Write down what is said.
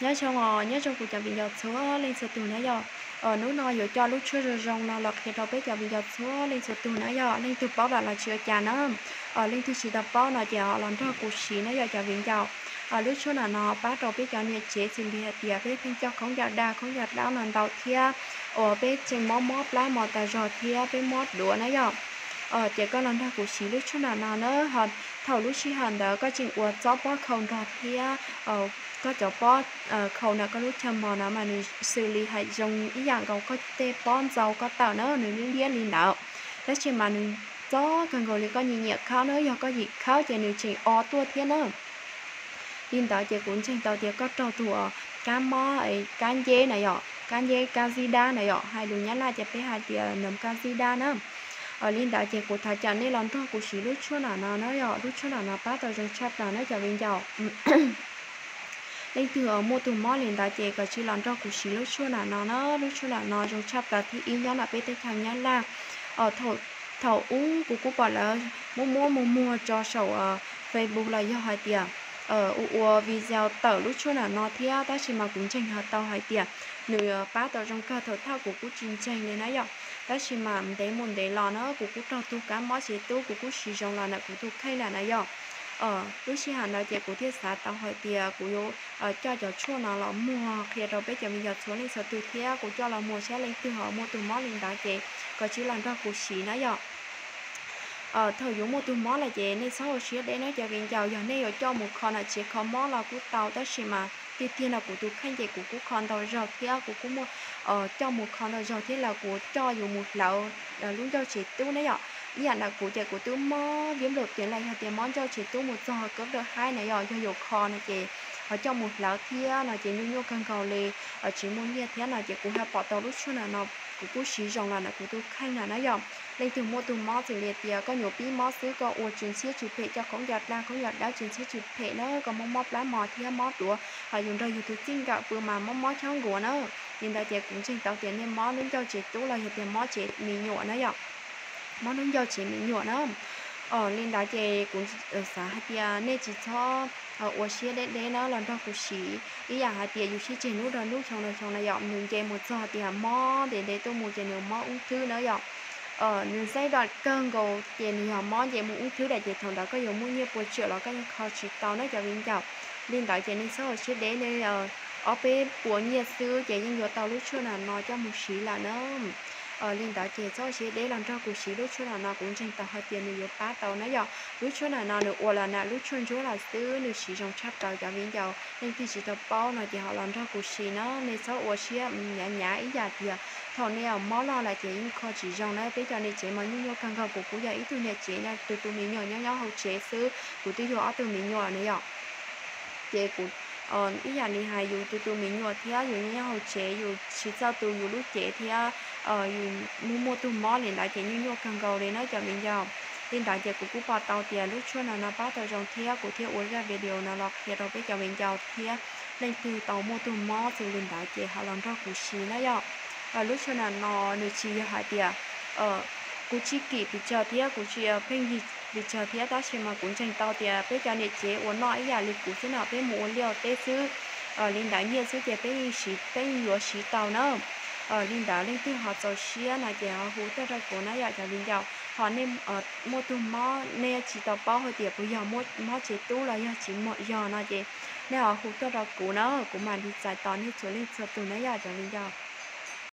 Nyob zoo os, nyob zoo kuv cov viv ncaus txhua leej txhua tus na yom. Hnub no yuav coj lub tshuaj zoo zoo no los qhia rau peb cov viv ncaus txhua leej txhua tus na yom. Leej twg paub lawm los tsis ua cas na. Leej twg tsis tau paub no ces ho los nrog kuv siv na yom cov viv ncaus. Lub tshuaj no no pab rau peb cov niam tsev xws li hais tias peb pheej coj khaub ncaws dag khaub ncaws dawb no ntau thiab uas peb tseem mob mob plab mos tas zog thiab peb mob duav na yom. Ces koj los nrog kuv siv lub tshuaj no no na. Thaum lub sij hawm ntawd koj tseem ua txob pob khau nrog thiab koj cov pob khau ntawm koj lub chaw mos na mas nws xws li hais zoo ib yam nkaus koj tej pob ntxaus koj tawm na, nws liab liab li ntawd. Tab sis mas nws txob kawg nkaus li koj nyiam nyiam khawb na, yog koj yim khawb ces nws tseem o tuaj thiab na. Li ntawd ces kuv ntseeg tau tias koj raug tus kab mob kab nceb na yom, kab nceb kab zib dab na yom, hais lus Nyab Laj ces peb hais tias nws kab zib dab na. Li ntawd ces kuv thov caw nej los nrog kuv siv lub tshuaj no no na yom, lub tshuaj no no pab tau zoo tshaj plaws na cov viv ncaus. Leej twg muaj tus mob li ntawd ces koj cia li los nrog kuv siv lub tshuaj no no na, lub tshuaj no no zoo tshaj plaws thib ib nyob ntawm peb teb chaws Nyab Laj. Thaum ub kuv kuj pom lawv muab muab muag muag tso saum Facebook los yog hais tias ua ua video tawm lub tshuaj no no thiab, tab sis mas kuv ntseeg tau hais tias nws pab tau zoo kawg thaum thawj kuv kuj tsis ntseeg li na yom. Tab sis mas ntev mus ntev los na kuv kuj raug tus kab mob tsev tub kuv kuj siv zoo los ntawm kuv tus kheej lawm na yom. Lub sij hawm ntawd ces kuv thiaj xav tau hais tias kuv yuav coj cov tshuaj no los muag qhia rau peb cov viv ncaus txhua leej txhua tus thiab kuv coj los muag saib leej twg ho muaj tus mob li ntawd ces koj cia li los nrog kuv siv na yom. Thaum yus muaj tus mob lawm ces nej txhob ua siab deb na cov viv ncaus, yog nej yuav coj mus kho nram tsev kho mob los kuj tau, tab sis mas tiag tiag no kuv tus kheej ces kuv kuj kho ntau zaug thiab kuv kuj muaj coj mus kho ntau zaug thiab los kuv coj yus mus hlawv lub ncauj tsev tub na yom. Ib yam ntawm kuv ces kuv twb mob viab nplaum tias los yog tias mob ncauj tsev tub mus txog kab dawj haib na yom, yog yuav kho no ces ho coj mus hlawv thiab no ces nyuaj nyuaj kawg nkaus li, tsis muaj nyiaj thiab no ces kuv ho pom tau lub tshuaj no no kuv kuj siv zoo los ntawm kuv tus kheej lawm na yom. Leej twg muaj tus mob xws li tias koj nyuam pib mob xwb koj ua tsis ntxhiab tsis phem, coj khaub ncaws daj khaub ncaws dawb tsis ntxhiab tsis phem na, koj mob mob plab mos thiab mob duav, ho yus nrog yus tus txij nkawm pw mas mob mob chob nkuav na. Li ntawd ces kuv ntseeg tau tias nej mob lub ncauj tsev tub los yog tias mob tsev me nyuam na yom, mob lub ncauj tsev me nyuam na. Li ntawd ces kuv xav hais tias nej tsis txhob ua siab deb deb na, los nrog kuv siv. Ib yam hais tias yus sib tseg hnub rau hnub xyoo rau xyoo na yom, nws nce mus txog tias mob ntev ntev tuaj mus ces nws mob ub thwb na yom. Nws xaib dam kawg nkaus ces nws yog mob nce mus ub thwb lawm ces thaum ntawd koj yuav muaj nyiaj puas tseem los koj yeej kho tsis tau na cov viv ncaus. Li ntawd ces nej txhob ua siab deb, nej ob peb puas nyiaj xwb ces yeej yuav tau lub tshuaj no no coj mus siv lawm na. Li ntawd ces txhob ua siab deb los nrog kuv siv lub tshuaj no no, kuv ntseeg tau hais tias nws yuav pab tau na yom. Lub tshuaj no no nws ua los ntawm lub tshuaj ntsuab los xwb, nws siv zoo tshaj plaws cov viv ncaus. Leej twg tsis tau paub no ces ho los nrog kuv siv na, nej txhob ua siab nyav nyav ib yam tias thaum nej mob loj lawm ces yeej kho tsis zoo na. Peb cov niam tsev mas nyuaj nyuaj kawg nkaus, kuv kuj yog ib tug niam tsev no, tus tus me nyuam nyob nyob hauv tsev xwb, kuv twb yug ob tug me nyuam na yom. Ces kuv ib yam li hais yus tus tus me nyuam thiab yus nyob nyob hauv tsev, yus tsis txawj tu yus lub cev thiab yus muaj muaj tus mob li ntawd ces nyuaj nyuaj kawg nkaus li na cov viv ncaus. Li ntawd ces kuv kuj pom tau tias lub tshuaj no no pab tau zoo thiab kuv thiaj ua zaj video no los qhia rau peb cov viv ncaus thiab leej twg tau muaj tus mob xws li ntawd ces ho los nrog kuv siv na yom. Lub tshuaj no no nws tsis yog hais tias kuv tsis kim pes tsawg thiab kuv tsis pheej yig pes tsawg thiab, tab sis mas kuv ntseeg tau tias peb cov niam tsev uas noj ib yam li kuv xwb no peb mus ua liaj ua teb xwb, li ntawd nyiaj xwb ces peb yeej siv, peb yeej yuav siv tau na. Li ntawd leej twg ho txaus siab no ces ho hu tuaj rau kuv na yom cov viv ncaus. Ho nej muaj tus mob nej tsis tau paub hais tias puas yog mob tsev tub los yog tsis yog no ces nej ho hu tuaj rau kuv na, kuv mam li txais tos nej txhua leej txhua tus na yom cov viv ncaus.